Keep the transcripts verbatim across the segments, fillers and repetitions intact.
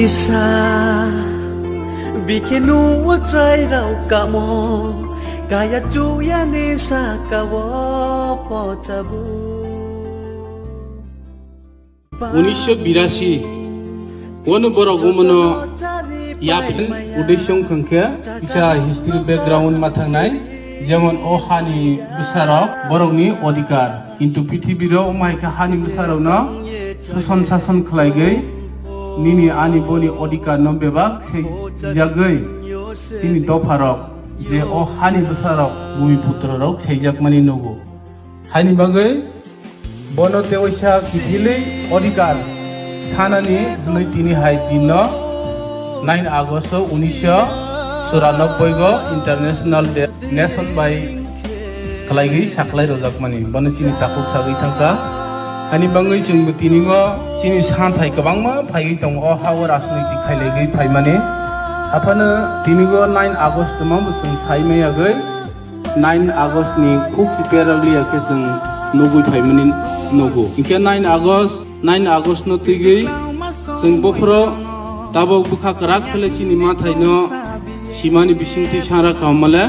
Sa bikhe nuo chwrai rao kamo, kaya chuya ni saka o pochabu. Unisho birasi, wano borok umano yaphen uddesho wngkha khe kisa history background ma thangnai, jemon o hani bwsarok borokni odhikar, kintu pithibiro o maikha hani bwsarokno sason sason khlaigwi nini ani boni odhikarno bebak seijakgwi chini dopharok je o hani bwsarok bhumiputro rok seijakmani nugo. Haini bagwi bono tewaisa kiphilwi odhikar sanani hwnwi tini hai dinno nine August unisho churanobboi go International Day Nation bai khlaigwi sakhlai rojakmani. Bono chini takhuk sagwi thangkha. Haini bagwi chwngbo tini o chini santhai kwbangma phaiwi tongo o ha-o rajnitik khailaigwi phaimani. Aphano tini o nine August tongma bo chwng sai maya gwi nine August ni khuk kiper rok liya khe chwng nugwi phaimani nugo. Hinkhe nine August, nine August no twigwi chwng bophoro tabok bwkha kwrak phele chini mathai no simani bisingtwi sangra khamale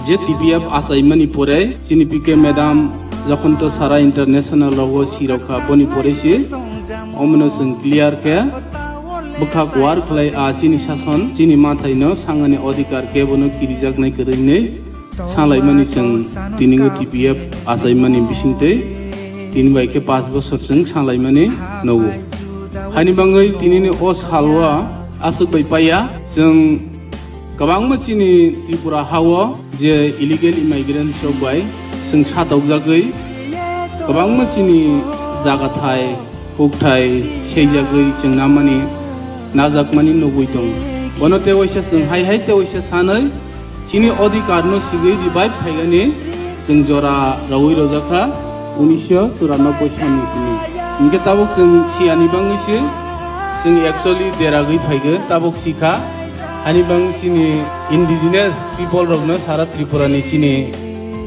je T P F achaimani pore chini P K madam jokhon to sara international rogo sirokha boni pore si omono chwng clear khe bwkha kuar khlai a chini sason chini mathai no sangani odhikar khe bono kirijaknai kwrwinwi. Salaimani chwng tini o T P F achaimani bisingtwi tini bai khe paanch bosor chwng salaimani nugo. Haini bagwi tinini o salo aswk bai paiya chwng kwbangma chini Tripura hao je illegal immigrant rok bai chwng satokjagwi kwbangma chini jagathai hukthai seijagwi chwng namani najakmani nugwi tongo. Bono tewaisa chwng hai hai tewaisa sanwi chini odhikar no sigwi revive khaigani chwng jora rawi rojakha unisho churanobboi sani simi. Hinkhe tabuk chwng siyani bagwi se chwng actually deragwi phaigwi tabuk sikha. Ani bang chini indigenous people rokno sara Tripura ni chini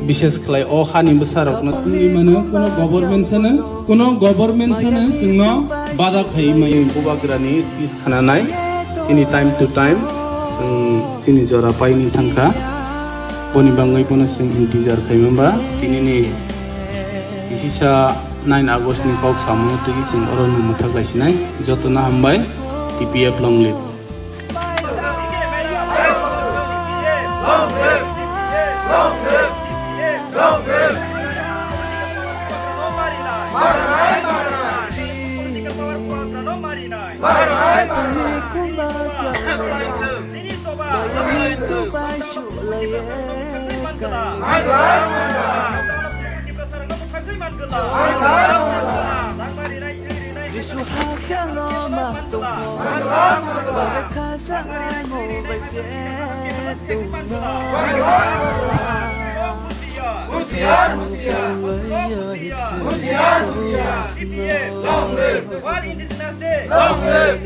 bishes khlai o hani bwsa rokno tungwi mano, kuno government sano, kuno government sano chwngno bada khai mai. Bubagrani speech khananai chini time to time chwng chini jora paini thangkha. Boni bangwi bono chwng intizar khai mamba. Tinini isisa nine August ni kok samung twi chwng oro no mwthak lai sinai. Jotono hambai. T P F long live. Jisu hachalo ma tongkho, bangkha sangamo bai se tongno. Long live! World Indigenous Day! Long live! World Indigenous Day! Long live!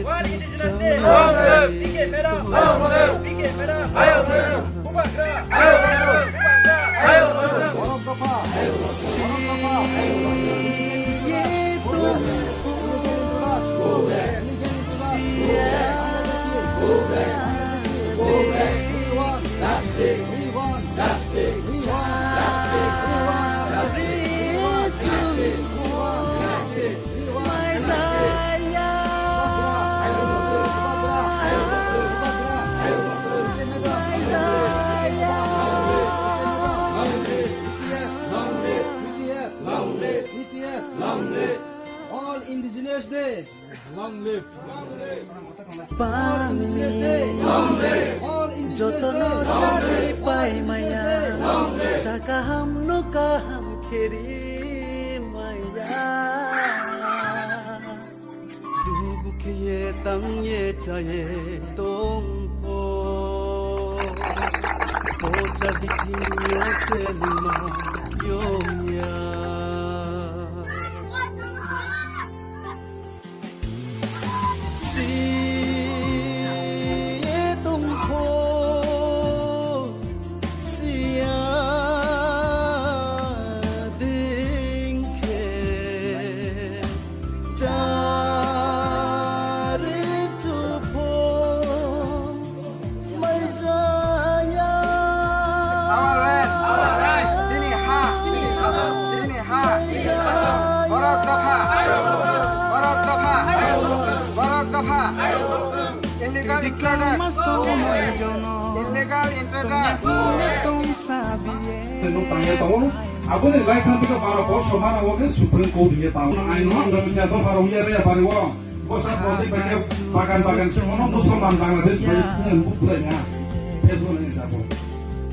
P K madam! Long live! P K madam! Long live! Bubagra! Bubagra! Long live! Long live! Long live! Long live! All Indigenous Day! Long live! Long live! Pangni jotono chari pai maya, cha kaham no kaham kheri maya. Dugu kheye tangye chaye tongpho, pocha dikhiyo selma yongya. Siye tongpho, siya dingkhe, chari chupho. Illegal intruder. Nwng tangya tongo. Aboni laikha bikha bara borso mana o khe Supreme Court hwnwi tango. Aino ang jabikha dopha rwngya re bari o. Bosa project bai khe bagan bagan se ono Musulman Bangladesh bai phungan buk bwlai na. Facebook ni jabo.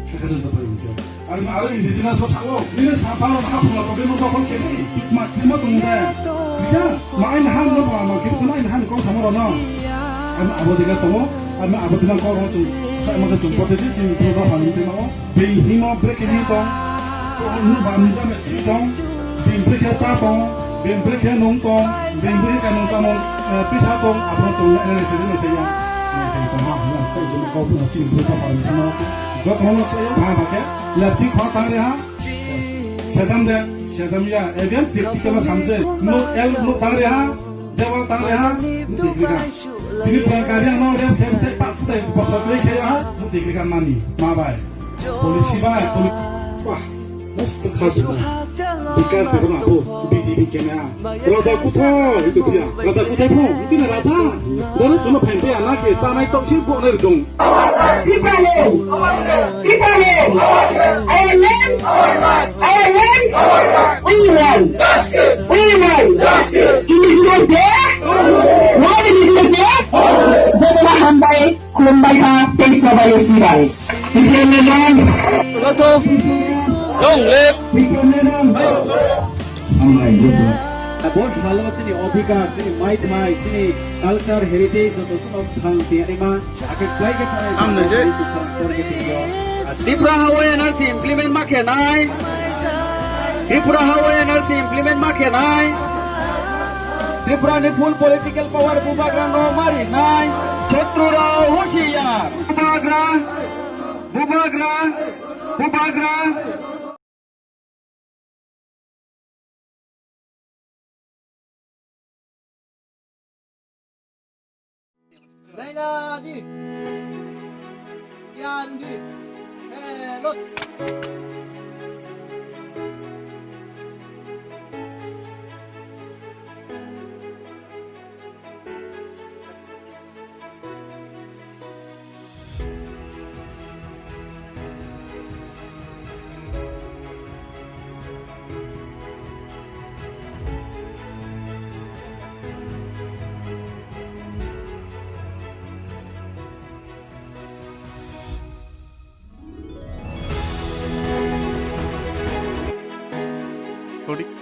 Khe khe jento bai wngkhe. Ar ma aro indigenous o sao. Nini sa palo na phunga to bino dokol khe ni. Ma khe ma tung de. Bida ma ain han no ba ma khe ma ain han kong samo no. Am abo diga tongo. Am abo diga ko ro chung. Sa ma chung pote si chung ko ba han ni no. Bini himo brekhe ni tong, bini bam jame chi tong, bini brekhe cha tong, bini brekhe nung tong, bini brekhe nung chamung, eh, pisa tong, abono chwng nai nai tong, nai tong, nai tong, tong, ha, ha, chai chuma kau puna chini bwrwi ta phan sima, jotono no chai, ha, ha, khe, lefty khwa tang re ha, sejam de, sejam ya, again, fifty kilo samse, no, el, no, tang re ha, Dewal tang re ha, twi kri kha. Tini pura kari ano rep them thai pa sutai kosa kri khe ha, twi kri kha mani, ma bai. Police bai, police. Wah, mast kha juna. Bikar ko na bo, B J P ke na. Raja kutha, itu dia. Raja kutha pho, itu na raja. Dara chuna phan pe ana ke, chanai tok si bo ne dong. People, people, our land, our land, we want, we want. Indigenous there, what indigenous there? Jotono hambai, khulumbai kha, thanks for the listening. Long live. Bo salo chini odhikar, chini mai thai, chini culture, heritage, joto sono thang tiyani ma. Ang nai de. Tripura Highway N R C implement ma khe nai. Tripura Highway N R C implement ma khe nai. Tripura ni full political power Bubagra no mari nai. Chotru rao hushiyar. Bubagra, Bubagra, Bubagra. Laila di. Yan di. Hello. Recording.